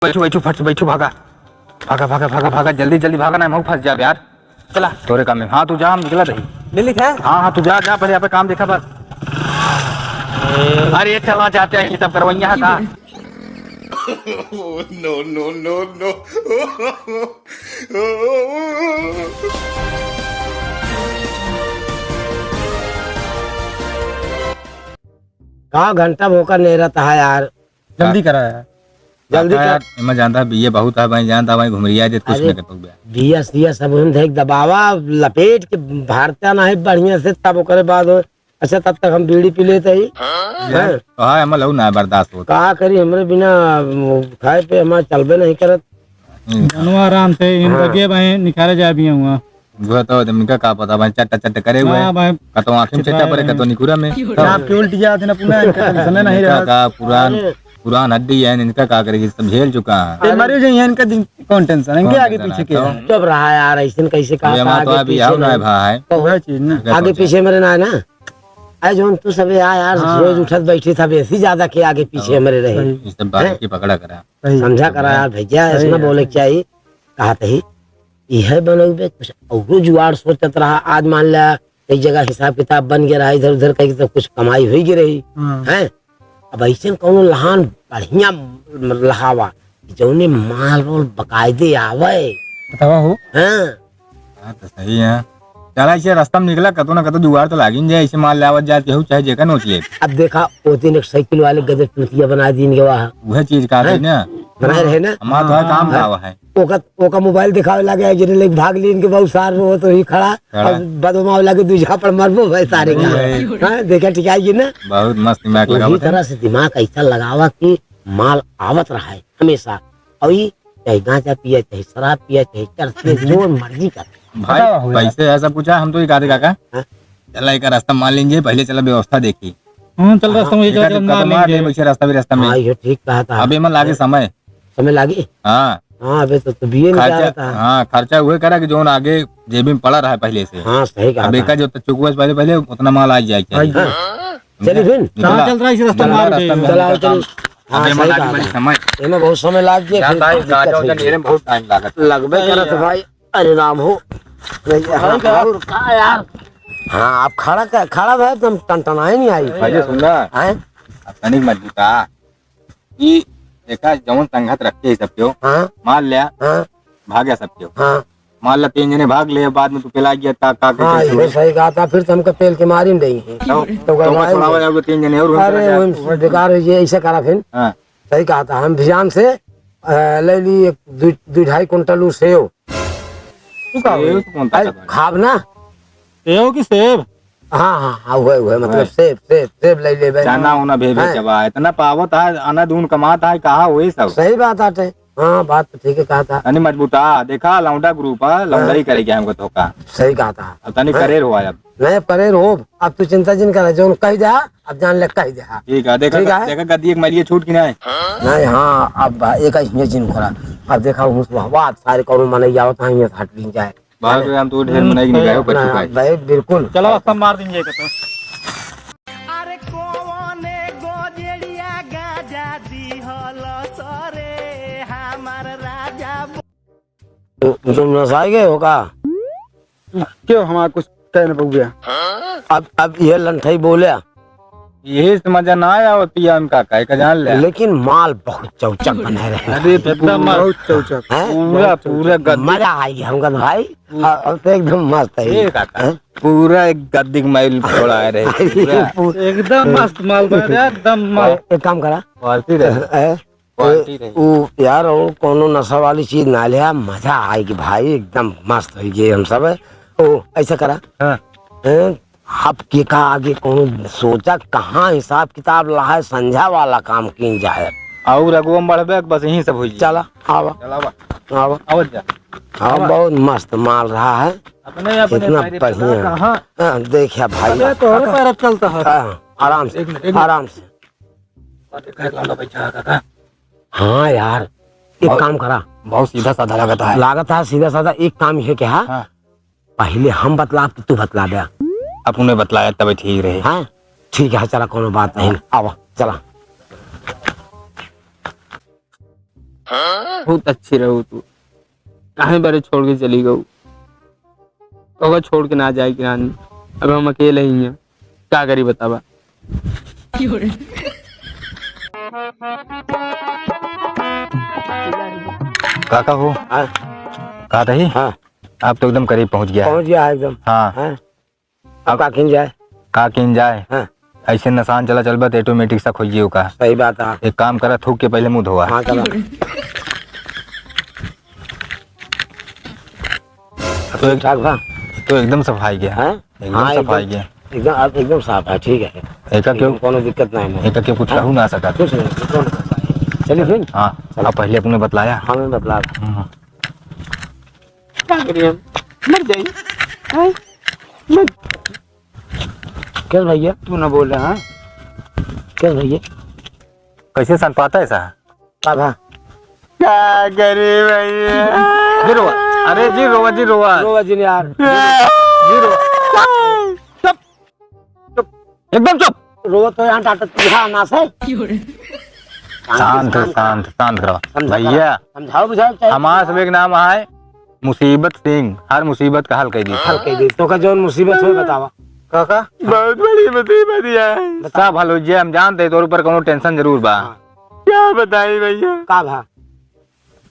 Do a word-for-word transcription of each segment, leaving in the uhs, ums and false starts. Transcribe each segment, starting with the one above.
बैठो, बैठो, फट से बैठो, भागा। भागा, भागा, भागा, भागा, जल्दी, जल्दी भागा, ना हम फंस जाब यार। चला। तोरे काम में। हाँ, तू जा, हम निकला रही। ले लिखा है? हाँ, हाँ, तू जा, जा, पहले यहाँ पे काम देखा बस। अरे, चला, जाते हैं, ये सब करवैया का। No, no, no, no। का घंटा भोकर नहीं रहता है यार। जल्दी करा यार। जल्दी काका कर। यार, एमा जानता है, बीए बहुत है भाई, जानता है भाई, घुमरिया देत कुछ अरे, न कर पउबे। बीए सीए सब हम देख दबावा, लपेट के भरता ना है बढ़िया से, तब ओकरे बाद हो। अच्छा, तब तक हम बीड़ी पी लेते ही। हाँ? तो हाँ, एमा लहू ना बर्दाश्त होता। का करी, हमरे बिना, वो, खाए पे हमार चलबे नहीं करत। हम्म। जानवा आराम से, इन हाँ। लगे भाई, निकाले जाए भी हुआ। जो तो इनका का पता भाई, चट्टा चट्टा करे हुए। हाँ भाई। कतो आँखें में चट्टा पड़े, कतो निकुरा में। आपके उल्टी जात है ना, पुनः इनका टेंशन नहीं इनका रहा। का पुरान, अरे। पुरान हड्डी है, इनका का करेगी, सब झेल चुका है। ये मरे जो हैं, इनका दिन कौन टेंशन है? इनके कौन आगे टेंशन पीछे है? क्या तो है? चुप रहा यार, ऐसे कैसे कहा अबे था, हमार तो आगे अभी पीछे आओ ना मेरे। भाई। कौन? वह चीज ना। आगे पीछे मेरे ना है ना। अरे जोन तू सबे आ यार, हाँ। रोज उठत बैठी था, ऐसी ज्यादा के आगे पीछे हाँ। मेरे रहे। सही। इस सब बात हैं? की पकड़ा करा। सही। समझा करा यार भैया, ऐसे सही ना है। बोले के चाहिए। कहा तही, इहे बनउबे, कुछ औरो जुगाड़ सोचत रहा। आज मान ला, एक जगह हिसाब किताब बन गया रहा, इधर उधर कहीं तो कुछ कमाई हुई गई रही, हाँ। हैं? अब ऐसे कौनो लहान बढ़िया लहावा, जौने माल रोल बकायदे आवे। बतावा हो। हाँ। हाँ, तो सही है। चला, इसे रास्ता में निकला, कतो ना कतो जुगाड़ तो लागिन जाए, इसे माल ले आवत जात केहू, चाहे जेका नोच ले। अब देखा, वो दिन एक साइकिल वाले गजब चूतिया बना दीन गवा है। वह चीज का हैं? ना। बनाए रहे ना? हमार तो है काम हाँ। का है। ओका, ओका मोबाइल दिखावे लागे, गिरे लेके भाग ली, इनके बहुत सार रो तो ही खड़ा, खड़ा। अब बदमाव लागे, दू झापड़ मारबो भाई सारे का। वही। हाँ, देखा, ठीक है, ये ना? बहुत मस्त दिमाग वही लगावत है। तरह से दिमाग ऐसा लगावा कि माल आवत रहा है हमेशा। और ये चाहे गांजा पिए, चाहे शराब पिए, चाहे चरस पिए, जो मर्जी करे। भाई, बताओ, हो यार। पैसे ऐसा पूछा, हम तो ये कहा थे, काका, हाँ? चला, एक रास्ता मान लीजिए, पहले चला व्यवस्था देखी। हाँ, चल, रास्ता हाँ, मुझे देखा चल, तो मान कदम मार लीजिए। दे, वैसे रास्ता भी रास्ता में। हाँ, ये ठीक कहा था अबे आपने। मन लागे समय। समय लागी? हाँ। हाँ, अबे तो, तो बीए में क्या खर्चा, रहता है? हाँ, खर्चा वह करा कि जोन आगे जेबी में पड़ा रहा है पहले से। हाँ, सही कहा अब था। एका जो तो चुकवे से पहले, पहले उतना माल आ जाए चाहिए। हाँ। चलिए फिर। निकला। हाँ, चल रहा है, इसी रास्ता निकला मार रास्ता दे। में चला, निकला चल। काम। हाँ, अबे सही मन लागे कहा बड़ी था। समय। एमे बहुत समय लाग गया, क्या फिर भाई, दिक्कत गाजा है। उजा नेरे में बहुत टाइम लागत है। लगबे करत है भाई। अरे राम हो। अरे भाई, हाँ, का? और का यार? हाँ, आप खड़ा कर, खड़ा रहे तो हम टनटनाए नहीं आई। भाई, सुन ना। हैं? अब तनिक मजबूता। ई देखा, जौन संगत रखे है सबके, हाँ। मार लिया, हाँ। भाग्या सबके। हाँ। मार ला, तीन जने भाग ले, बाद में तू पेला गया, ता, का, के, हाँ, कैसे ये हुई? सही कहा था, फिर तो हमका पेल के मारी नहीं है। तो, तो तो का भाई छुड़ावा जाओगे, तीन जने और घूम अरे, चला जाए। वो बेकार है, ये ऐसा करा फिर। हाँ। सही कहा था, हम भिजान से, अ, ले ली एक दू, दू ढाई कुंटल उ सेव। तू का सेव हुई? तो कौन सा अरे, खाब ना? सेव की सेब? हाँ, हाँ, हाँ, हुए, हुए, मतलब हाँ। सेब, सेब, सेब ले लेबे। चना उना भेबे हाँ। चबा, इतना पावत है, अना दून कमात है, कहा हुई सब? सही बात आटे। हाँ, बात तो ठीक है कहा था। तनी मजबूता, देखा, लौंडा ग्रुप है, लौंडा हाँ। ही करेगा हमको धोखा। सही कहा था। अब तनी हाँ। करेर हुआ अब। नहीं, परेर हो, अब तू चिंता जिन करे, जोन कह दे, अब जान ले कह दे। ठीक है, देखा, ठीक है। देखा, गद्दी एक मरिए छूट की नहीं? नहीं, हाँ, अब एक ही जिन खोला। अब देखा, उस वह बात सारे कौन मनई आवत हैं, ये हट भी जाए। बाहर से हम तो ढेर मनई नहीं गए, बच चुका है। भाई, बिल्कुल। चलो, अब मार दीजिए तो। अरे कौने गोजड़िया गाजा दिहल सरे हमार राजा। तुम नसाए गए हो का? क्यों हमारा कुछ कह न पउबे? अब, अब ये लंठई बोले। यही से मजा ना आया होती है उनका, कहे का जान ले। लेकिन माल बहुत चौचक बनाए रहे। अरे, एकदम बहुत चौचक। हैं? पूरा, पूरा गद्दी। मजा आई हमका तो भाई। पूरा। अब तो एकदम मस्त है। ये काका, हैं? पूरा एक गद्दी के माल छोड़ा रहे, अरे, पूरा। पूरा। एकदम मस्त माल बा रे, एकदम मस्त। एक काम करा। Quality रहे। हैं? Quality रहे। उ यार, और कोनो नशा वाली चीज ना लिया, मजा आएगी भाई, एकदम मस्त होइगे हम सब। ओ, ऐसा करा। हाँ। हैं? आपके का आगे कौनो सोचा, कहाँ हिसाब किताब लहाए, संझा वाला काम कीन जाए। और अगुआ में बढ़बे, बस यहीं सब होई जाए। चला, आवा। चला, आवा। आवा। आवत जा। हाँ, आवा। बहुत मस्त माल रहा है। अपने, अपने इतना पैरे बढ़िया। चला, कहाँ? हाँ, देखिया भाई। अबे, तोहरे पैर चलता है। हाँ, आराम से, एक मिनट, एक मिनट। आराम से। अरे, कहे लौंडा बैठा है, काका। हाँ यार, एक बहुत, काम करा। बहुत सीधा साधा लागत है। लागत है सीधा साधा, एक काम ये क्या? हाँ। पहले हम बतलाब कि तू बतला दे। अपने बतलाया तबे ठीक रहे। हाँ, ठीक है, चला, कोनो बात नहीं। हाँ। आवा, चला। बहुत अच्छी रहू तू, काहे बरे छोड़ के चली गऊ? ओका छोड़ के ना जाए के रानी, अब हम अकेले ही हैं, का करी बतावा? काका हो। हाँ। कहा था ही? हाँ। आप तो एकदम करीब पहुंच गया है। पहुंच गया है एकदम। हाँ। हाँ। अब का किन जाए? का किन जाए? हाँ। ऐसे निशान चला चलबा तो automatic शक होइए ओका। सही बात है। एक काम करा, थूक के पहले मुंह धोआ। हाँ, चला। तो एक, ठीक ठाक बा। तो एकदम सफाई गया। हाँ? एकदम हाँ, सफाई एकदम, गया। एकदम, अब एकदम साफ है, ठीक है। एका क्यों? कोनो दिक्कत नहीं है। एका क्यों कुछ हाँ? कहू ना सका? कुछ नहीं, कुछ नहीं। चलिए फिर। हाँ, चलो। अब पहले अपने बतलाया। हाँ, मैं बतला। हम्म। का करी हम? मर जाई। हैं? मर। क्या भैया? तू ना बोले, हाँ? क्या भैया? कैसे सन पाता है सा? का भा? का करी भैया? जी रोवा। अरे जी रोवा, जी रोवा। रोवा जी यार। जी रोवा। चुप। चुप। एकदम चुप। रोवा तो यहाँ डांटत यहाँ ना से। शांत, शांत, शांत रहो। समझा भैया, समझाओ बुझाओ चाहे हमार सब एक नाम है मुसीबत सिंह, हर मुसीबत का हल कर दी। हल कर दी। तो का जौन मुसीबत हो बतावा। का, का? बहुत बड़ी मुसीबत है। बता। सब हल हो जाए, हम जानते हैं तोर ऊपर कोनो tension जरूर बा। हाँ। क्या बताई भैया? का भा?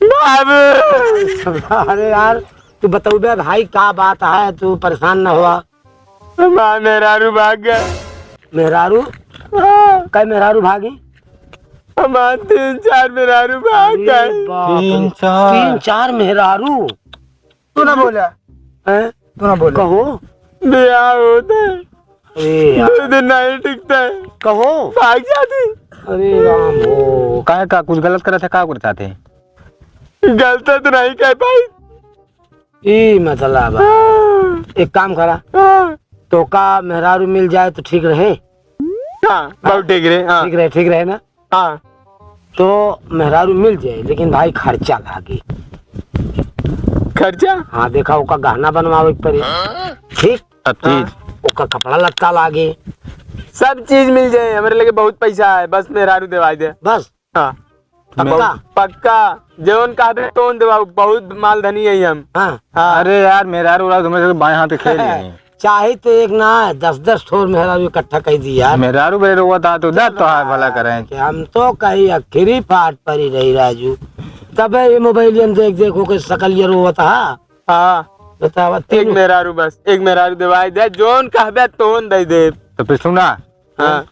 बाबू। अरे यार, तू बतौबे भाई, का बात है, तू परेशान न हुआ। हमार मेहरारू भाग गए। मेहरारू? हाँ। कै मेहरारू भागी? हमार तीन चार मेहरारू भाग अरे गए। बाप रे। तीन चार। तीन चार मेहरारू? तू ना बोला। हैं? तू ना बोला। कहो। ब्याह होता है। अरे यार। दो दिन नहीं टिकता है। कहो। भाग जाते। अरे राम हो। काहे का कुछ गलत करत है, का करत है? गलत तो नहीं कह पाई। ई मतलब बा। हाँ। एक काम करा। हाँ। तोका मेहरारू मिल जाए तो ठीक रहे। हाँ, बहुत ठीक रहे, हाँ। ठीक रहे, ठीक रहे ना? हाँ। तो मेहरारू मिल जाए, लेकिन भाई खर्चा लागे। खर्चा? हाँ, देखा, ओका गहना बनवावे के पड़े। ठीक? सब चीज। हाँ, ओका कपड़ा लत्ता लागे। सब चीज मिल जाए, हमरे लगे बहुत पैसा है, बस मेहरारू देवाई दे। बस? हाँ। पक्का? पक्का, जौन कहबे तौन देवा, बहुत मालधनी है हम। हाँ। हाँ। अरे यार, मेहरारू उरारू तुम्हें से बाएं हाथ के खेल ही नहीं। चाहे तो एक ना, दस दस ठोर मेहरारू इकट्ठा कर दी यार। मेहरारू बे रोवत हा तो दस तो हाथ भला करें। कि हम तो कहीं आखिरी पाट पर ही रही राजू, तबे ये मोबाइल में देख देख के सकल ये रोवत हा। हाँ। बतावा, एक तीन मेहरारू बस, एक मेहरारू देवाई दे, जौन कहबे तौन दे दे। तो फिर सुना, हाँ।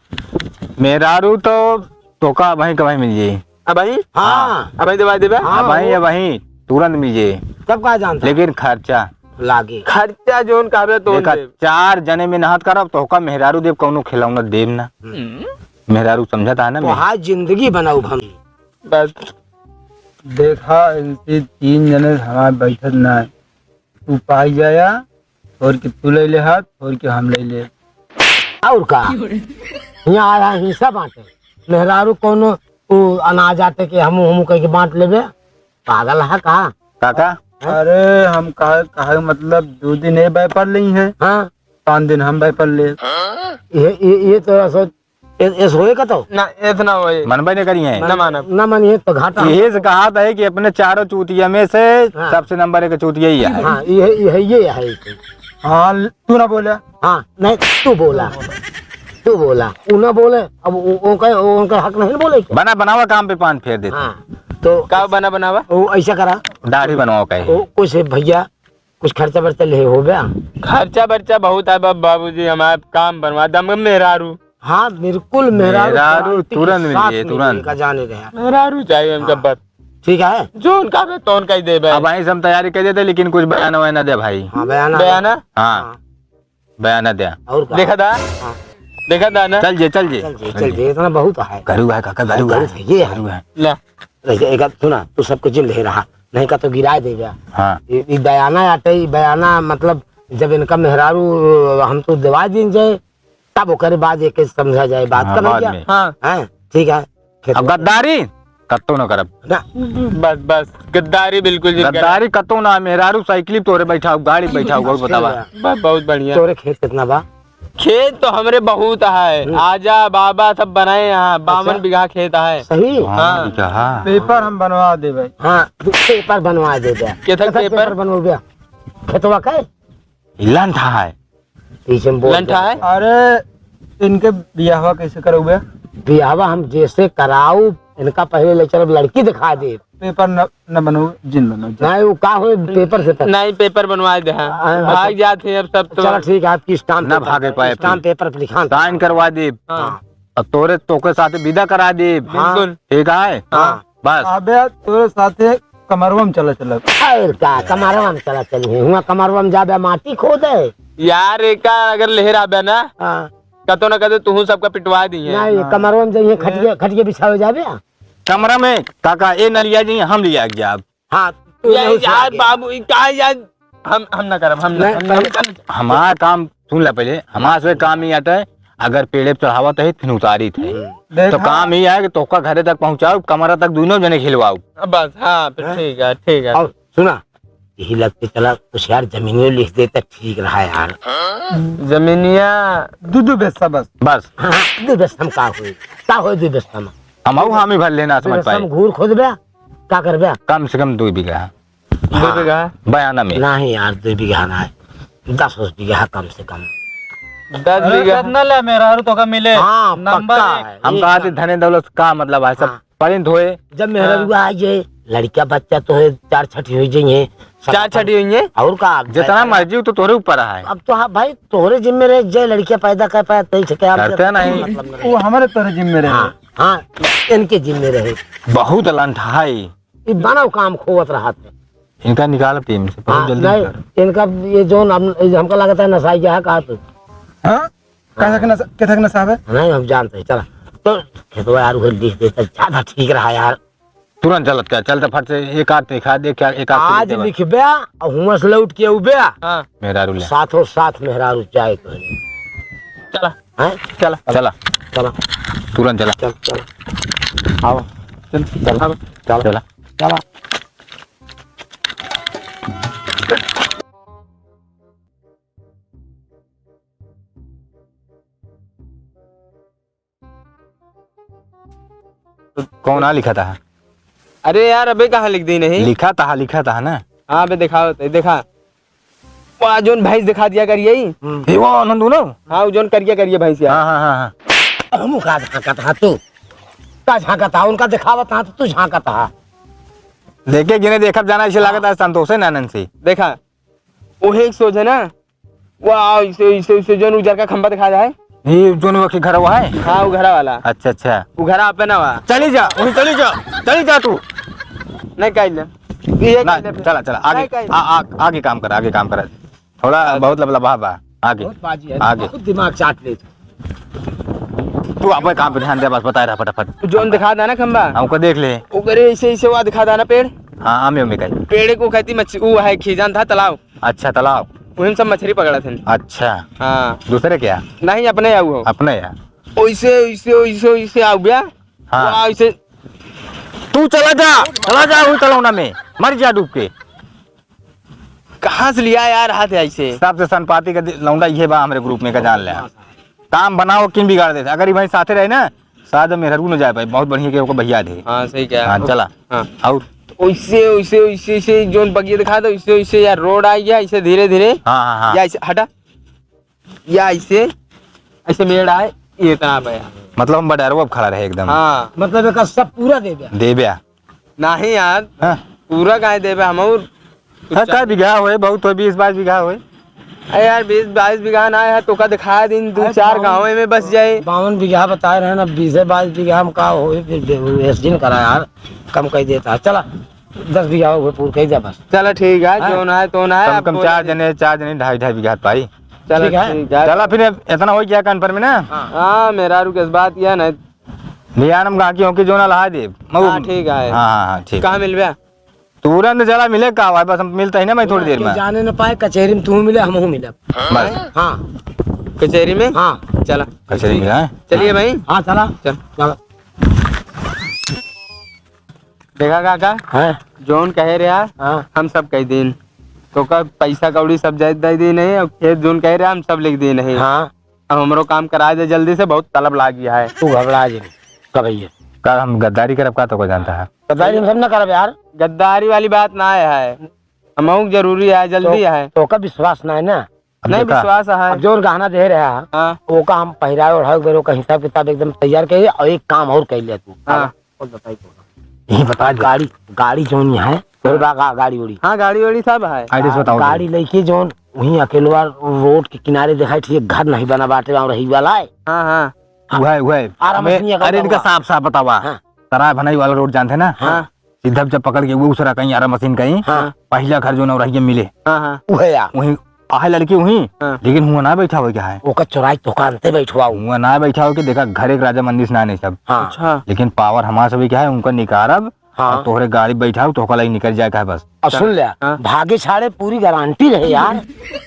मेहरारू तो तोका अबहीं कबहीं मिल जाई। अबहीं? हाँ। अबहीं देवाई देबे? हाँ, अबहीं, वो अबहीं तुरंत मिल जाई। तब का जानता? लेकिन खर्चा लागे। खर्चा जौन कहबे तौन देखा, देब। चार जने में नहत करब, तोहका मेहरारू देब, कौनो खिलौना देब ना। हम्म। मेहरारू समझत है ना, तो मैं हाँ, जिंदगी बनाऊ हम। बस। देखा, इनसे तीन जने हमार बैठत ना है। तू पाई जाया, थोर के तू ले ले हाथ, थोर के हम ले ले। और का? यहाँ आया हिस्सा बांटे। मेहरारू कौनो उ अनाज आटे के हमू हमू कह के बांट लेबे? पागल है का? काका? अरे हम कहे, कहे मतलब दो दिन ये व्यापार लेई है, हाँ। पाँच दिन हम व्यापार ले। ये, ये, ये तो ऐसा एस, एस होए का तो? ना, एस ना होए। मनबे नहीं करी है। ना मानब। ना मानिए तो घाटा। यही से कहा था कि अपने चारों चूतिया में से हाँ। सबसे नंबर एक चूतिया ही है। हाँ, ये, ये, ये है। हाँ, तू ना बोला। हाँ, नहीं, तू बोला। तू बोला। उ ना बोले, अब उ, उनका, उनका हक नहीं बोले क्या? बना बनावा काम पे पान फेर देते। हाँ, तो का बना बनावा? वो ऐसा करा। दाढ़ी बनवाओ कहे। वो कुछ भैया कुछ खर्चा बर्चा ले हो बे? खर्चा बर्चा बहुत है बा-, बाबूजी, हमार काम बनवा दम मेहरारू। हाँ, बिल्कुल मेहरारू मेहरारू गारंटी के तुरंत साथ मिलिए, मिलिए तुरंत। का जाने रहे। मेहरारू चाहिए हमका हाँ। बस। ठीक है। जौन कहबे तौन कह देबे। अब वहीं से हम तैयारी कर देते, लेकिन कुछ बयाना वयाना दे भाई। हाँ, बयाना। बयाना? हाँ। हाँ। बयाना दे। और का? देखा दा? हाँ। देखा दा ना? चल जे, चल जे। चल जे, चल जे, इतना बहुत है। घरू है काका, घरू घरू है। है, ये है। घरू है। ला। ऐसे एक आध सुना, तू सबको जिन ले रहा, नहीं का तो गिरा देगा। हाँ। ई, ई बयाना आटे, ई बयाना मतलब जब इनका मेहरारू हम तो दवा दिन जाए, तब ओकरे बाद एक समझा जाए बात। हाँ, समझ बाद गया? में। हाँ। हैं, ठीक है। खेत अब में गद्दारी कत्तो न करब। ना। बस, बस, गद्दारी बिल्कुल जिन करे। गद्दारी कत्तो ना, मेहरारू साइकिल तोरे बैठाऊ, गाड़ी बैठाऊ, और बतावा। बस, बहुत बढ़िया। तोरे खेत कितना बा? खेत तो हमरे बहुत है। हम्म। आजा बाबा सब बनाए यहाँ, बावन अच्छा। बीघा खेत है। सही? हाँ। हाँ। पेपर हम बनवा देबे। हाँ, पेपर बनवा देबे। केथक केथक पेपर? पेपर बनवाबे? खेतवा के? ई लंठा है। पीछे में बोल लंठा दे। है? अरे, इनके बियाहवा कैसे करउबे? बियाहवा हम जैसे कराऊ, इनका पहले ले चलब, लड़की दिखा दे। पेपर न, न बनउ, जिन बनउ, जिन। नहीं, वो का होए, पेपर से तक। नहीं, पेपर बनवा दे, हाँ। हाँ, भाग अच्छा। जात हैं अब सब तो। चलो, ठीक है, आपकी स्टाम्प ना पेपर भागे पर, पाए स्टाम्प फिर। पेपर पर लिखान। साइन करवा दे। हाँ। अब तोरे, तोके साथे विदा करा दे। हाँ। बिल्कुल। ठीक है? हाँ। बस। अबे, तोरे साथे कमरवा में चला, चला। और का, कमरवा में चला चली है? हुआ कमरवा में जाबे, माटी खोदे। यार, एका अगर लेहर आबे ना, हाँ। कतो ना कतो तुहू सबका पिटवा दी है। नहीं, हाँ। कमरवा में जाइए, खटिया, खटिया बिछावे जाबे। कमरा में, काका, ए न लिया जाइए, हम लिया के जाब। हाँ, तू ये नहीं यार, सुना के। बाबू, ई का यार, हम, हम ना करब, हम ना, नहीं, हम ना पहले करब। हमार काम सुन ले पहले, हमार से काम ही आटे, अगर पेड़े पे चढ़ावत है, फिर उतारित है। हम्म। तो देखा। काम ही है कि तोका घरे तक पहुँचाओ, कमरा तक दोनों जने खिलवाओ। बस, हाँ, फिर हैं? ठीक है, ठीक है। और सुना, यही लगते चला, कुछ यार जमीनियो लिख दे तो ठीक रहा यार। जमीनिया दू दू बिस्सा बस। बस। हाँ, हाँ, दू बिस्सा में का होई? का होई दू बिस्सा में? हम आऊ हामी भर लेना दू समझ बिस्सा पाए। में घूर खोदबे, का करबे? कम से कम दू बीघा। दू हाँ। बीघा? बयाना में। नहीं यार, दू बीघा ना है, दस बीस बीघा कम से कम। दस अरे, बीघा? कितना ले मेहरारू तोका मिले? हाँ, नंबर पक्का एक। है। हम कहा थे धने दौलत का मतलब है, सब हाँ। परिंद होए। जब मेहरारू हाँ। आ जाए, लड़का बच्चा तो है, चार छठी हो जाइए, सब चार अपन छठी होइए? और का, जितना भाई, मर्जी हो तो तोरे ऊपर है। अब तो हाँ भाई, तोरे जिम्मे रहे, जे लड़का पैदा कर पाया, तई से क्या करते नहीं। मतलब नहीं। वो हमारे तोरे जिम्मे रहे। हाँ, हाँ, इनके जिम्मे रहे। बहुत लंठा है। ई बनउ काम खोवत रहत है। इनका निकाल टीम से, बहुत हाँ, जल्दी नहीं, निकाल। इनका ये जोन हम, हमका लगता है नसाई गया है का तू? हाँ? कैसे के नसा-, कैसे के नसावे? नहीं, हम जानते हैं, चला। तो खेतवा यार उहे लिख देता, ज्यादा ठीक रहा यार। तुरंत चलत का, चलता फट से एक आध लिखा दे, क्या एक आध आज लिख दे बस। लिखबे, और हुआं से लौट के अउबे। हाँ। मेहरारू ले। साथों साथ मेहरारू जाए तो है। चला। हैं? चला। चला। चला। तुरंत चला। चल, चल। आओ। चल, चल। आओ। चल। चला। चला। कौन आ लिखा था? अरे यार, अबे कहाँ लिख दी नहीं? लिखा था, लिखा था ना। हाँ, अबे दिखाओ तो, देखा। वाह, जोन भैंस दिखा दिया करिए। हम्म। ये वो नंदू ना? हाँ, वो जोन करिया करिए भैंस यार। हाँ, हाँ, हाँ, हाँ। हमू का झांकत हा तू? का झांकत हा? उनका दिखावत हा तो तू झांकत हा। देखे गिने देखब जाना, इसे लागत है संतोषे नानन से। देखा, ओहे एक सोच है ना, वाह, इसे, इसे, इसे जोन उजर का खंभा दिखा जाए। ये जोन वो के घर हुआ है? हाँ, वो घरा वाला। अच्छा, अच्छा। वो घरा पे ना हुआ। चली जा, वहीं चली जा, चली जा तू। नहीं, काई ले। ये ना, काई ले। चला, चला, आगे, नहीं, काई ले। आ, आ, आगे काम कर, आगे काम कर। थोड़ा अच्छा। बहुत लबलबा बा, आगे। बहुत बाजी है, आगे। बहुत दिमाग चाट ले। तू अपने काम पे ध्यान दे, बस बताए रहा फटाफट। जोन दिखा था ना खंभा? हमको देख ले। ओकरे ऐसे, ऐसे हुआ दिखा था ना पेड़? हाँ, आमे, आमे का। पेड़ को कहती मछ-, वो है खीजान था तालाब। अच्छा, तालाब। वहीं सब मछली पकड़ा थे। अच्छा। हाँ। दूसरे क्या? नहीं, अपने आऊ हो। अपने यार। ओइसे, ओइसे, ओइसे, ओइसे आऊ गया। हाँ। वाह, ओइसे। तू चला जा, चला जा, वही तलौना में मर जा डूब के। कहाँ से लिया यार हाथ ऐसे? सबसे सनपाती का दि-, लौंडा ये बा हमरे group में का जान ले। काम बनाओ, किन बिगाड़ देते। अगर ये भाई साथे रहे ना, शायद मेहरारू न जाए पाए, बहुत बढ़िया के ओकर भैया दे। हाँ, सही कहा। हाँ, चला। हाँ। और? ओइसे, ओइसे, ओइसे, ओइसे जोन बगिया दिखा दो, ओइसे, ओइसे यार road आ गया, ऐसे धीरे, धीरे। हाँ, हाँ, हाँ। या ऐसे, हटा। या ऐसे, ऐसे मेड़ आए, ये इतना पे है। मतलब हम बडैरो अब खड़ा रहे एकदम। हाँ। मतलब एकर सब पूरा देबे? देबे। नहीं यार, हाँ। पूरा काहे देबे हम और हाँ, का बीघा होए, बहुत होए, बीस बाईस बीघा होए। अरे यार, बीस बाईस बीघा ना है, तो का दिखा दिन, दू अरे, चार बावन, गाँव में बस जाए। बावन बीघा बताए रहे ना, बीस बाईस बीघा में का होए, फिर दे-, वो एसडीएम करा यार, कम कर देता। चला, दस बीघा हो, पूर कर दे बस। चला, ठीक है, हाँ? जो ना है, तो ना है, कम आप कम बोले चार नहीं। जने, चार जने, ढाई, ढाई बीघा पाई। चला, ठीक है। ठीक है। चला, फिर इतना हो गया confirm में ना? हाँ। हाँ, मेहरारू के बात यह ना। लियान हम गाँव की होके जो ना लहा दे। मऊ-, हाँ, ठीक है। हाँ, हाँ, हाँ, ठीक। कहाँ मिलबे? तुरंत चला मिले का भाई, बस हम मिलता ही ना भाई थोड़ी देर में। जाने न पाए, कचहरी में तू मिले, हमहू मिले। बस। हाँ। कचहरी में? हाँ। चला। कचहरी में, हाँ? चलिए भाई। हाँ, चला। चल। चला। देखा काका? हाँ। जोन कहे रहा, हाँ। हम सब कह दीन। तो का पैसा कौड़ी सब जायज दे दी नहीं, और खेत जोन कहे रहा, हम सब लिख दी नहीं। हाँ। अब हमरो काम कराइ दे जल्दी से, बहुत तलब लागि है। तू घबरा जिन, कबहिए। का हम गद्दारी करब का, तोका जानता है? गद्दारी हम सब ना करब यार। गद्दारी वाली बात ना है, हमहू के जरूरी है, जल्दी तो, है। तोका विश्वास ना है ना? अब नहीं, देखा, विश्वास है। अब जौन गहना दे रहा है, हाँ। ओका हम पहिराए ओढ़ाए के बेर ओका हिसाब किताब एकदम तैयार करिए और एक काम और कर लिया तू। हाँ। और बताई तो। ये बता दे। गाड़ी, गाड़ी जौन यहाँ है, तोरे बा गा-, गाड़ी उड़ी। हाँ, गाड़ी उड़ी सब है। Address बताओ गाड़ी जरा। लेके जौन वहीं अकेलवा रोड के किनारे देखा, ठीक घर नहीं बना बाटे, वहाँ रही वाला है। हाँ, हाँ। हाँ। वही, वही। आरा हमें, मछलियाँ अरे, इनका साफ साफ बतावा। हाँ। तराय भनाई वाला रोड जानते ना? हाँ। सीधा जब पकड़ के वो उसरा कहीं आरा मशीन कहीं, हाँ। पहिला घर जो नौरहिया मिले। हाँ, हाँ। उहे या। वहीं आहे लड़की वहीं, हाँ। लेकिन हुआ ना बैठा हो क्या है? ओकर चोराई तोका अंते बैठवाऊ। हुआ ना बैठा हो के देखा, घर एक राजा मंदिर से ना नहीं सब। हाँ। अच्छा। लेकिन पावर हमार सभी क्या है, उनका निकारब, हाँ। और तोहरे गाड़ी बैठाऊ, तोहका लगी निकल जाए का है बस। और सुन ले, हाँ। भागे छाड़े पूरी गारंटी रहे यार।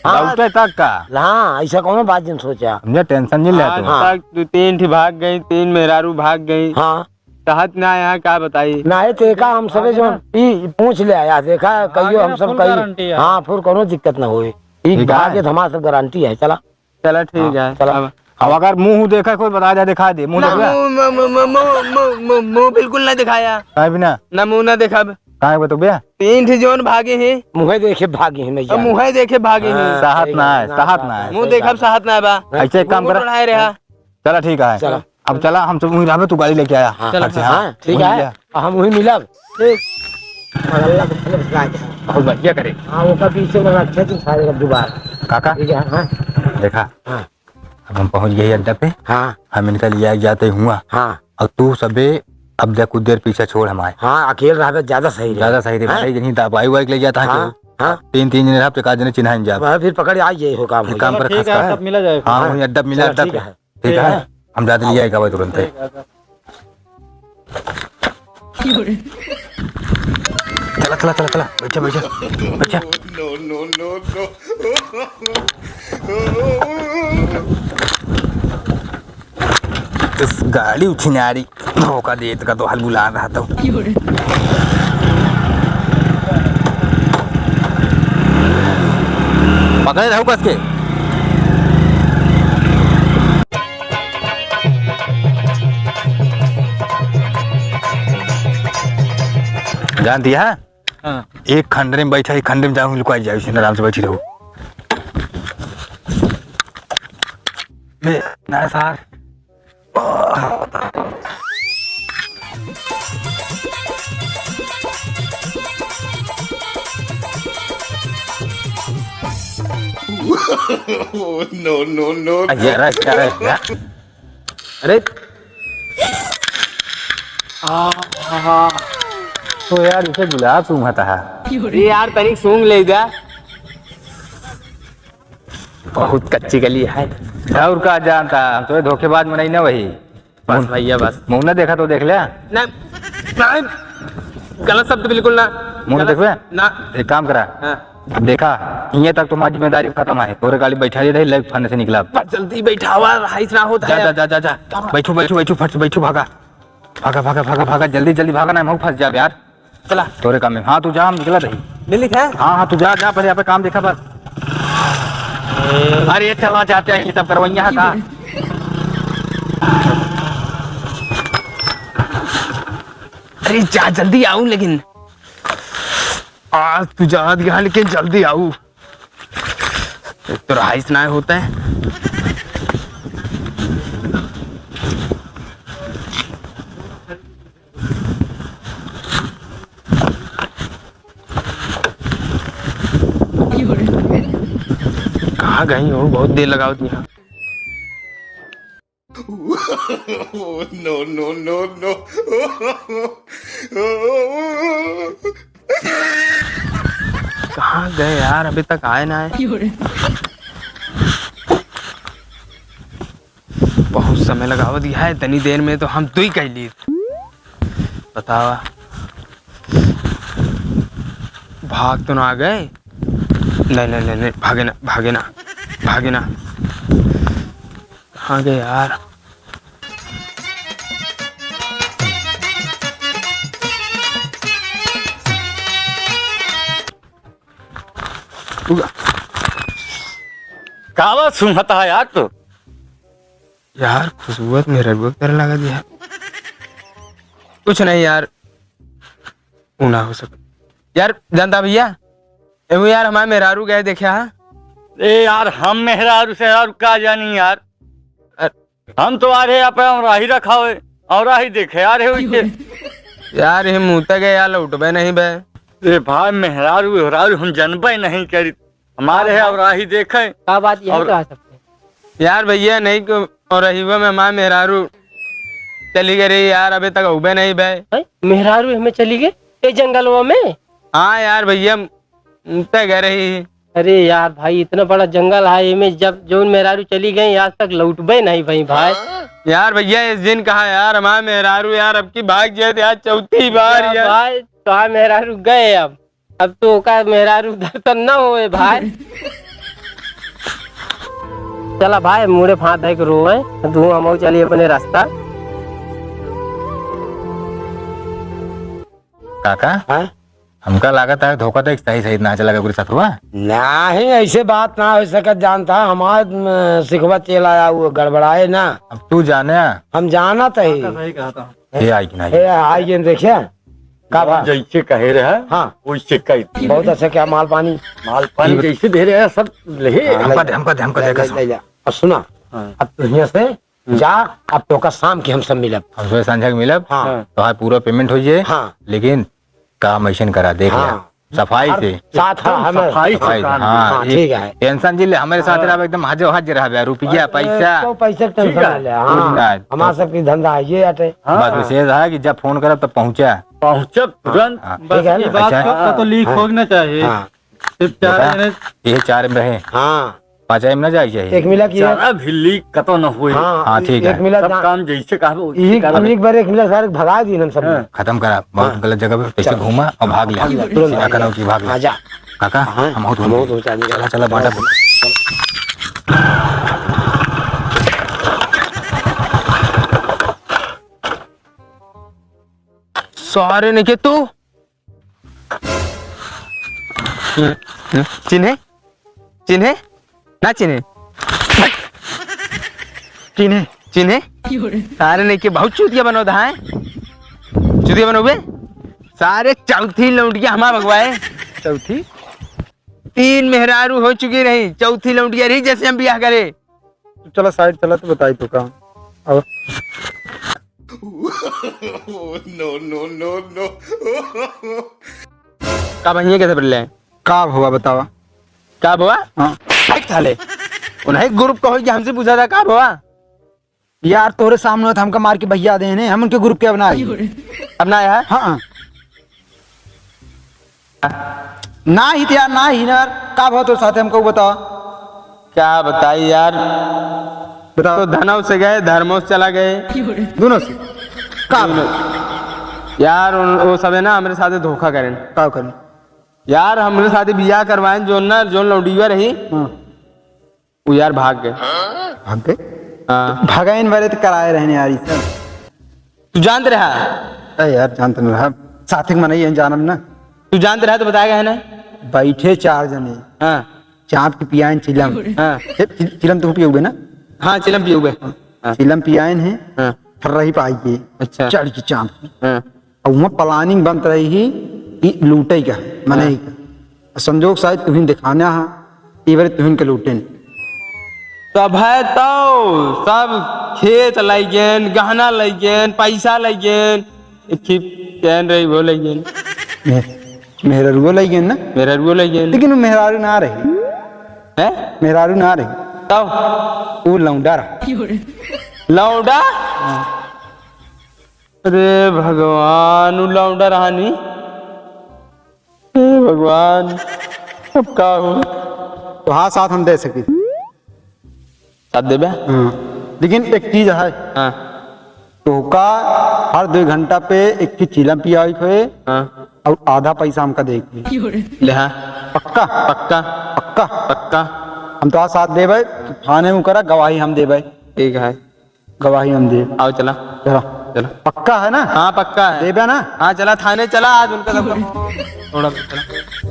हाँ। लौटे तक का? हाँ, ऐसा कौनो बात जिन सोचा। समझे, टेंशन नहीं ले आज तू। हाँ। तक दो तीन ठी भाग गई, तीन मेहरारू भाग गई। हाँ। कहत ना यहाँ का बताई। नाही तो एका हम सबे जो ई पूछ ले आया, देखा कहियो हम सब कही। हाँ, फिर कोनो दिक्कत ना होई। ई ठीक है। भाग्य हमार सब गारंटी है। चला। चला ठीक है। चला। अब, अब अगर मुंह देखा कोई बता दे, दिखा दे। मुंह ना, देखा? मुंह, मुंह, मुंह, मुंह, मुंह, मुंह, मुंह बिल्कुल ना दिखाया। काहे बिना? ना मुंह ना देखब। काहे बतबे? तीन ठे जोन भागे हैं। मुंह देखे भागे हैं, नहीं अब जाने। मुंह देखे भागे हैं। हाँ, सहत सही ना बात है, ना, सहत ना है। मुंह देखब सहत ना बा। ऐसे एक काम मुंह कर। चढ़ाए रहा। चला, ठीक है। चला। अब चला, हम सब वहीं रहबे, तू गाड़ी लेके आया। हाँ। चला, खर्चे, हाँ। हाँ, ठीक वहीं है। लिया। हम वहीं मिलब। ठीक। मगर अल्लाह के भले भुला के। बहुत बढ़िया करे। हाँ, ओका पीछे में रखे तू सारे का दुबार। काका? ठीक है, हाँ। देखा? हाँ। अब हम पहुँच गए अड्डा पे। हाँ। हम इनका लिया जाते हुआ। हाँ। और तू सबे अब जा कुछ देर पीछे छोड़ हमारे। हाँ, अकेल रहबे ज्यादा सही रहे। ज्यादा सही रहे। हैं? भाई, कहीं दवाई वाई के ले जाता है हाँ, केहू। हाँ। तीन, तीन जने रहब तो एक आध जने चिन्हा नहीं जाब। वह फिर पकड़ आ जाए हो काम हो एक काम जाए। पर ठीक खस है, कर। सब मिला जाए। हाँ, हाँ। वहीं अड्डा मिला चलो, अड्डा ठीक पे। है। ठीक है? हम जाते लिया एक आवाज तुरंत है। चला, चला, चला, चला। बैठा, बैठा, बैठा। No, no, no, no। इस गाड़ी उठी नारी, धोखा देत का तो हाल बुला रहा था। पकड़े रहू कस के। जान दिया? हाँ। एक खंडरे में बैठा, एक खंडरे में जाऊँ, लुकाई जाऊँ, इसी आराम से बैठी रहू। बे, ना सार। No, no, no। अरे, अरे, अरे, अरे। अरे। आ, आ, आ। तो यार, इसे गुलाब सूंघता है। अरे यार, तनिक सूंघ ले जा। बहुत कच्ची गली है। और का जानता, हम तो धोखेबाज मनई ना वही। बस भैया, बस। मुंह ना देखा तो देख ले। ना, ना, गलत शब्द बिल्कुल ना। मुंह ना गलत देखबे? ना। एक काम करा। हाँ। देखा, ये तक तुम्हारी जिम्मेदारी खत्म है। तोरे गाड़ी बैठा दे, लेग फन से निकला। बस जल्दी बैठावा, रहाइश ना होता जा, है। जा, जा, जा, जा। बैठू, बैठू, बैठू, फट से बैठू, भागा। भागा, भागा, भागा, भागा, जल्दी, जल्दी भागा ना, हम फंस जाब यार। चला। तोरे काम में। हाँ, तू जा, हम निकला रही। मिलित है? हाँ, हाँ, तू जा, जा, पहले यहाँ पे काम देखा बस। अरे, चला जाते हैं, ये सब करवैया है का? अरे, जा, जल्दी आऊ, लेकिन आज तू जा, लेकिन जल्दी आऊ। एक तो रहाइश ना होता है। कहाँ गई हो? बहुत देर लगावत यहाँ। No, no, no, no। कहाँ गए यार, अभी तक आए ना आए। बहुत समय लगावत है, इतनी देर में तो हम दुई कइ ली। बतावा, भाग तो ना गए? नहीं, नहीं, नहीं, नहीं, भागे ना, भागे ना, भागे ना। कहाँ गए यार? कावा सुनता है यार तू? यार, खुशबू तो मेहररुआ के तरह लागत है। कुछ नहीं यार, ऊ ना हो सके। यार, जानता भैया, एगो यार, हमार मेहरारू गए देखे हा। ए यार, हम मेहरारू से यार का जानी यार। अ- हम तो आ रहे आप औराही रखा हुए, औराही देखे आ रहे हो इसे। यार, ये मुँह तक है यार, लौटबे नहीं बे। ए भाई, मेहरारू, मेहरारू हम जनबे नहीं करी। हमारे है हाँ। औराही देखे। का बात ये और तो आ सकते हैं। यार भैया, नहीं को औरहिवा में हमार मेहरारू चली गई रही यार, अबे तक अउबे नहीं बे। हैं? मेहरारू हमें चली गई ए जंगलवा में? हाँ यार भैया, तय गए रही। अरे यार भाई, इतना बड़ा जंगल है, एमे जब जौन मेहरारू चली गई, आज तक लौटबे नहीं भई भाई। यार भैया, इस दिन कहा यार, हमार मेहरारू यार, अब की भाग जाए यार, चौथी बार यार यार। भाई, तो मेहरारू गए अब। अब तो ओका मेहरारू दर्शन न होए भाई। चला भाई, मुड़े फांद है के रोए, तू हम चली अपने रास्ता। काका, हाँ? हमका लागत है धोखा तो एक सही सही ना चला गया सथुआ। नहीं, ऐसे बात ना हो सकत, जानता हमार, म, सिखवा चेला आया, वो गड़बड़ाए ना। अब तू जाने। हम जानत है। काका सही कहा था। ये आई कि नहीं? ए, आई गेन देखे। का भा? जैसे कहे रहे, हाँ। वैसे कही। बहुत अच्छा, क्या माल पानी? माल पानी ये जैसे दे रहे हैं, सब ले। हाँ, हमका दे, हमका दे, हमका ले, दे, ले, कसम। ले, ले। अब सुना, हाँ। अब तू हियां से हम्म। जा, अब तोका शाम के हम सब मिलब। हम सुबह संझा के मिलब, हाँ। हाँ। तोहार पूरा payment हो जाए, हाँ। लेकिन काम ऐसन करा, देख ले। हाँ। सफाई हर से। साथ हाँ, एकदम हमें सफाई से सफाई से, काम। हाँ, हाँ, ये ठीक है। Tension जी ले, हमरे साथ हाँ। रहा, एकदम हाजो हाज रहा बे, रुपया, अरे, पैसा। तो पैसा के tension ठीक है। ना ले, हाँ। कुछ ना। हमार सबके धंधा है, ये आटे। हाँ। बस हाँ। विशेष है कि जब फोन करब तब पहुँचा। पहुँचा तुरंत। हाँ। बस ठीक है ये ना? बात अच्छा। सबका तो leak हाँ। होना चाहिए। हाँ। सिर्फ चार देखा? जने ये चार में रहे। हाँ। पाँच में ना जाए चाहिए। एक मिला किया। चारा भी leak कतो न होए। हाँ, हाँ, ठीक एक है। मिला सब जा- काम जैसे कहा वैसे एक, करा। एक बार एक मिला सारे भगा दी हम सब। हाँ। खत्म करा, बहुत हाँ। गलत जगह पे, पैसे चल। घूमा और भाग ले। भाग ले, तुरंत सीधा भाग ले। करा उठी, भाग ले। हाँ, जा। काका, हाँ, हम बहुत हम बहुत ऊंचा नहीं चला, चला, बांटा। सारे ने के तू चिन्हे? चिन्हे? ना चिन्हे? चिन्हे? चिन्हे? सारे ने के बहुत चूतिया बनोदा है। चूतिया बनोबे? सारे चौथी लौंडिया हमार भगवाए। चौथी? तीन मेहरारू हो चुकी रही, चौथी लौंडिया रही जैसे हम बियाह करे। तू चला side चला तो बताई तो काम। अब No, no, no, no। का बहिया कैसे बोल रहे हैं? का हुआ बतावा? का हुआ? हाँ। देख साले, उन्हें group कहो कि हमसे पूछा था का हुआ? यार तोरे सामने तो हमका मार के भैया देने, हम उनके group के अपना आए। अपना आया है? हाँ। ना ही तो यार, ना ही ना यार, का भवा तोरे साथे हमको बतावा। क्या बताई यार, बतावा। तो धनव से गए, धर्मव से चला गए। दोनों से? का दोनों। यार उन, वो सब है ना, हमरे साथे धोखा करें। का करें? यार हमरे साथे बियाह करवाएं, जोन ना, जोन लौंडिया रही। हाँ। उ यार भाग गए। भाग गए? हाँ। भगाइन वाले तो कराए रहने यार, ई सब। तू जानत रहा? अरे यार, जानत न रहा। साथे के मनई है, जानम ना। तू जानत रहा तो बताएगा है ना? बैठे चार जने। हाँ। चाँप के पियाइन चिलम। हाँ। ए, चि-, चिलम तू पियउबे ना? हाँ, चिलम पियउबे। हाँ। चिलम पियाइन है। हाँ। फर्रही पाई के। अच्छा। चढ़ के चाँप के। हाँ। और वहाँ planning बनत रही ही कि लूटे का, मनई हाँ। का। संजोग साइत तुहिन दिखाना हा, ई बार तुहिन के लूटेन। तब है तो सब खेत लइगेन, गहना लइगेन, पैसा लइगेन, एक ही चैन रही वो लइगेन। मे-, मेहररुओ लइगेन ना? मेहररुओ लइगेन। लेकिन वो मेहरारू ना रही। हैं? मेहरारू ना रही। तब? वो लौंडा रहा। लौंडा? हाँ। अरे भगवान, उ लौंडा रहा नी। हे भगवान, अब का हो? तो हाँ, साथ हम दे सकी। साथ देबे? हाँ। लेकिन एक चीज है। हाँ। तोहका हर दो घंटा पे एक की चीलम पियाई के होए हाँ। और आधा पैसा हमका दे के। ले हाँ। पक्का? पक्का। पक्का? पक्का। हम तो आज साथ देबे, थाने में करा, गवाही हम देबे। ठीक है। गवाही हम दे। आओ चला। चला। चला। पक्का है ना? हाँ, पक्का है। देबे ना? हाँ, चला थाने चला, आज उनका सबका थोड़ा चला।